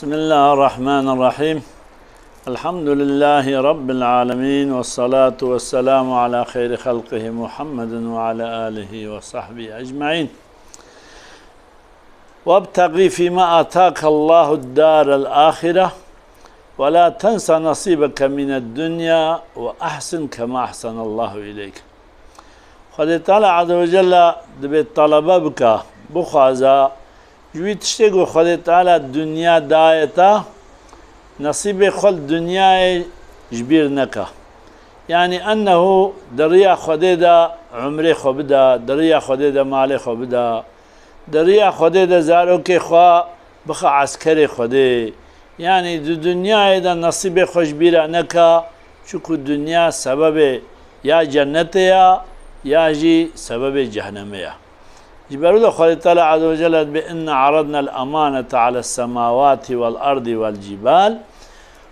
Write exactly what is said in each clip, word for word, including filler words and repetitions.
بسم الله الرحمن الرحيم. الحمد لله رب العالمين، والصلاة والسلام على خير خلقه محمد وعلى آله وصحبه أجمعين. وابتغ فيما آتاك الله الدار الآخرة، ولا تنس نصيبك من الدنيا، وأحسن كما أحسن الله إليك. Xwedê Teala Azze ve Celle dibê talebe bike, bixwaze, ji wî tiştê ku Xwedê Teala dinya daye te, nesîbê xwe li dinyayê ji bîr neke. Yanî ennehu di riya Xwedê de umrê xwe bide, di riya Xwedê de malê xwe bide, di riya Xwedê de zarokê xwe bixe eskerê Xwedê. Yanî di dinyayê de nesîbê xwe ji bîra neke, çunku dinya sebebê ya cennetê ya, ya jî sebebê cehnemê ya. Ji ber wilo Xwedê Teala Azze ve Celle dibê, "Inna aradna el-amanete ales semawati vel ardi vel cibal."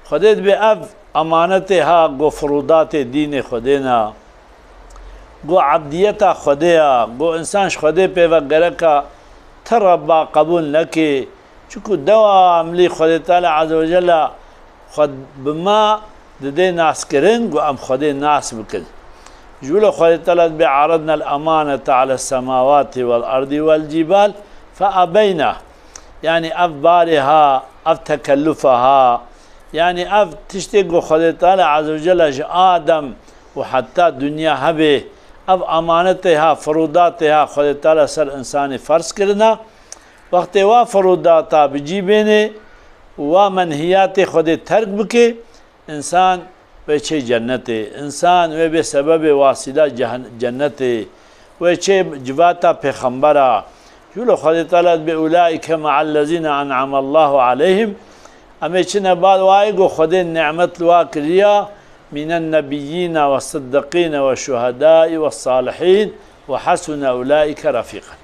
Xwedê dibê ev emanetê ha go firûdatê dînê Xwedê ne, go ebdiyeta Xwedê ya, go însan ji Xwedê pê ve gereka ti Rebba qebûl neke, çunku dewamlî Xwedê Teala Azze ve Celle xwe bi me didê naskirin, go em Xwedê nas bikin. Ji wilo Xwedê Teala dibê, "Aradna el-amanete ales semawati vel ardi vel cibal fe ebeyna." Yanî ev barê ha, ev tekellufa ha, yanî ev tiştê ku Xwedê Teala Azze ve Celle ji Adem û heta dinya hebe, ev emanetê ha, firûdatê ha Xwedê Teala ser însanê ferz kirine. Wextê wa firûdata bi cî bêne û wa menhiyatê Xwedê terk bike, însan wê çê cennetê, însan wê bê sebebê wasîla cehen-, cennetê, wê çê civata pêxembera. Ji wilo Xwedê Teala dibê, "Ulaîke me'ellezîne en'amallahu aleyhim." Em ê çine bal wayê ku Xwedê nimet li wa kiriya, "mînen nebiyyîne ve siddiqîne ve şuhedâi ve salihîn ve hasune ulaîke refîqen."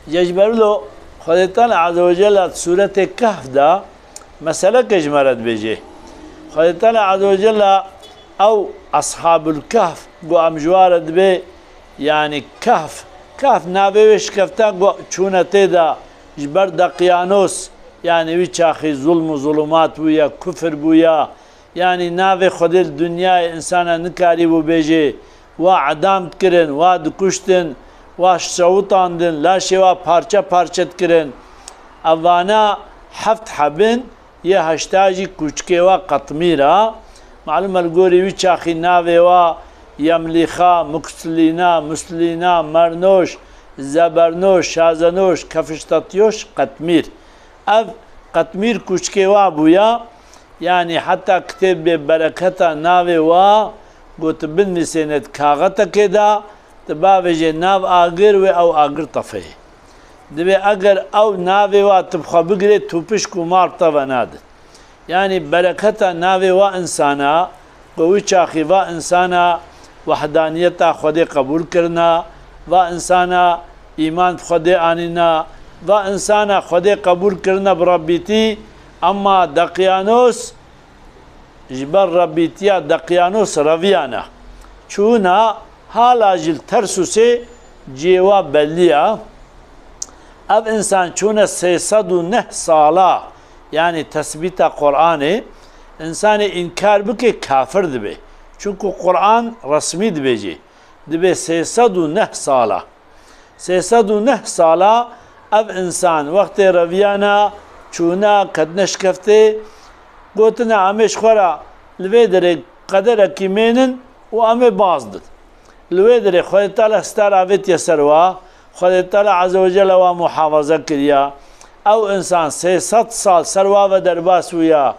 Ji ber wilo Xwedê Teala Azze ve Celle di Sûretê Kehf de meseleke ji me re dibêje. Xwedê Teala Azze ve Celle ew Ashabul Kehf ku em ji wa re dibê, yanî Kehf, Kehf navê wê şikefta ku çûne tê de ji ber Deqyanos, yanî wî çaxî zulm û zulumat bûye, kufir bûye, Yanî navê Xwedê li dinyayê însana nikarîbû bêjê, wa edam dikirin, wa dikuştin, wa şewitandin, laşê wa parçe parçe dikirin. Evana heft hebin, yê heşta jî kûçikê wa Qetmîr a. Malûm e li gorî wî çaxî navê wa Yemlîxa, Mukslîna, Muslîna, Mernoş, Zebernoş, Şazenoş, Kefiştatiyoş, Qetmîr. Ev Qetmîr kûçikê wa bûya, yanî heta kitêb bê bereketa navê wa, got binivîsêne di kaxetekê de, tu bavêjê nav agir wê ew agir tefeyê. Divê eger ew navê wa tu bi xwe bigirê, tu pişk û mar teve nadin. Yanî bereketa navê wa însana, ku wî çaxî va însana wehdaniyeta Xwedê qebûl kirina, va însana îman bi Xwedê anîna, va însana Xwedê qebûl kirina bi Rebbîtî, emma Deqyanos ji ber Rebbîtiya Deqyanos reviyana. Çûna hala jî li Tersûsê cihê wa bellî ya. Ev însan çûne sê sed û neh sala, yanî tesbîta Qur'anê, însanê înkar bike kafir dibe. Çunku Qur'an resmî dibêje. Dibe sê sed û neh sala. Sê sed û neh sala ev însan wextê reviyana, çûna, ketine şikeftê, gotine, "Em ê ji xwe re li vê derê qederekî mênin û em ê baz din." Li wê derê Xwedê Teala star avêtiye ser wa, Xwedê Teala Azze ve Celle wa muhafaza kiriya. Ew însan sê sed sal ser wa ve derbas bûya.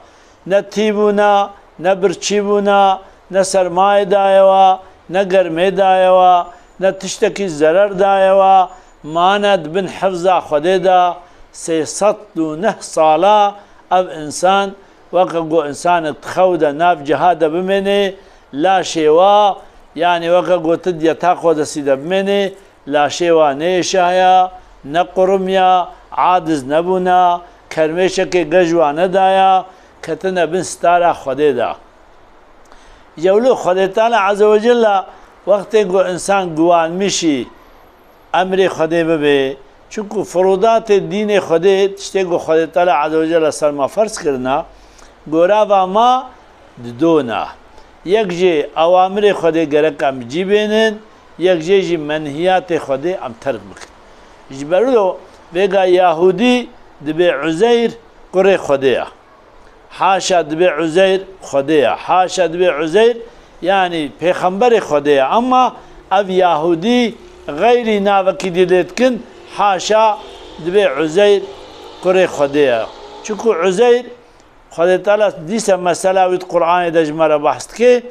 Ne tî bûna, ne birçî bûna, ne sermayê daye wa, ne germê daye wa, ne tiştekî zerer daye wa. Mane di bin hifza Xwedê de sê sed û neh sala ev însan weke ku însanek di xew de nav ciha de bimênê, laşê wa, yanî weke gotin di yeta Qodesî de bimênê, laşê wa nêşaya, nequrimiya, adiz nebûna, kermêşekê gej wa nedaya, ketine bin stara Xwedê de. Jewlo Xwedê Teala Azze ve Celle wextê ku însan guwanmişî, emrê Xwedê bibe, Çunku furudatê dînê Xwedê, tiştê ku Xwedê Teala Azze ve Celle ser ma ferz kirina, gorava ma di do ne. Yek jê ewamirê Xwedê gerek em cî bênin, yek jê jî menhiyatê Xwedê em terk bikin. Ji ber wilo vêga Yahûdî dibê Uzeyr kurê Xwedê ye. Haşa dibê Uzeyr Xwedê ye. Haşa dibê Uzeyr, yanî pêxemberê Xwedê ye. Emma ev Yahûdî xeyrî navekî dî lê dikin, haşa dibê Uzeyr kurê Xwedê ye. Çunku Uzeyr, Xwedê Teala dîsa mesela wî di Qur'anê de ji me re behs dike.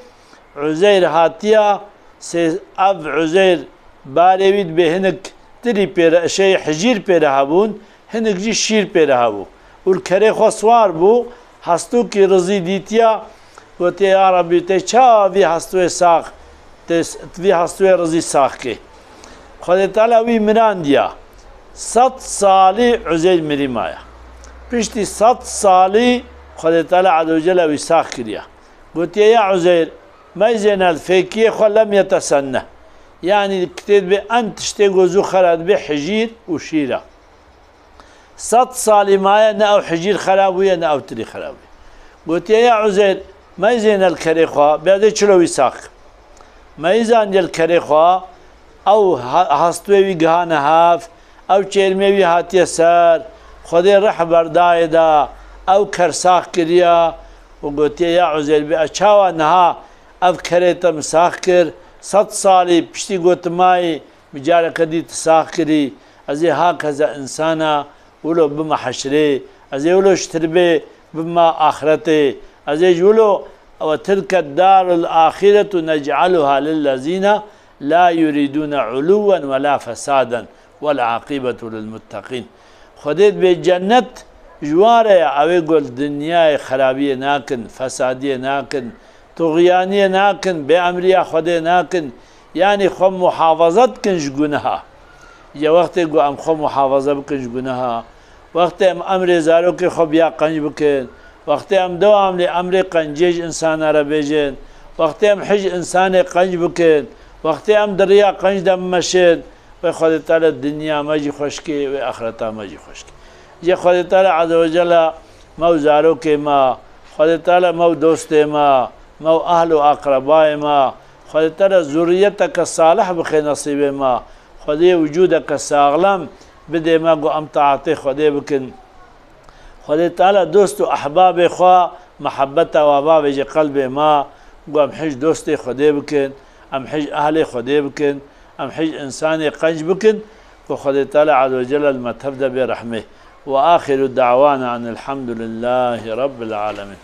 Uzeyr hatiya, sê-, ev Uzeyr barê wî dibê hinik tirî pê re, şey, hicîr pê re hebûn, hinik jî şîr pê re hebû. Û li kerê xwe siwar bû, hestokî rizî dîtiya, gotiye, Ya Rebbî, tê çawa vî hestûyê sax, tê s-, vî hestûyê rizî sax kê? Xwedê Teala wî mirandiya. Sed salî Uzeyr mirî maye. Piştî sed salî Xwedê Teala Azze ve Celle wî sax kiriye. Gotiye, Ya Uzeyr, meyzêne li fêkiyê xwe lem yetesenne. Yanî kitêt bê en tiştê ku zû xera dibê hicîr û şîr e. Sed salî maye ne ew hicîr xera bûye, ne ew tirî xera bûye. Gotiye, Ya Uzeyr, meyzêne li kerê xwe, bê ez ê çilo wî sax kim. Meyzandiye li kerê xwe, ew ha-, hastwê wî gihane hev, ew çêrmê wî hatiye ser, Xwedê rih berdayê de, ew ker sax kiriye û gotiye, Ya Uzeyr, bê ez çawa niha ev kerê te min sax kir, sed salî piştî gotimayî, min careke dî tu sax kirî, ez ê hakeza insana wilo bime heşrê, ez ê wilo ji tirbê bime axretê, ez ê ji wilo, وتلك الدار الآخرة نجعلها للذين لا يريدون علوا ولا فسادا والعاقبة للمتقين. Xwedê dibê cennet ji wan re ye, ew ê ku li dinyayê xerabiyê nakin, fesadiyê nakin, tuxyaniyê nakin, bêemriya Xwedê nakin, yanî xwe muhafaza dikin ji guneha. Ya wextê ku em xwe muhafaza bikin ji guneha, wextê em emrê zarokê xwe biya qenc bikin, wextê em dewam lê emrê qencê ji insana re bêjin, wextê em hij insanê qenc bikin, wextê em di riya qenc de bimeşin, wê Xwedê Teala dinya me jî xweş kê, wê axireta me jî xweş kê. Jê Xwedê Teala Azze ve Celle me û zarokê me, Xwedê Teala me û dostê me, me û ehl û aqrebayê me, Xwedê Teala zurriyeteke salih bixe nesîbê me, Xwedê wicûdeke saxlem bidê me ku em taetê Xwedê bikin. Xwedê Teala dost û ehbabê xwe, mehebeta we bavêje qelbê me, ku em hij dostê Xwedê bikin, em hij ehlê Xwedê bikin, em hij insanê qenc bikin, ku Xwedê Teala Azze ve Celle li me tev de bê rehmê. وآخر دعوانا أن الحمد لله رب العالمين.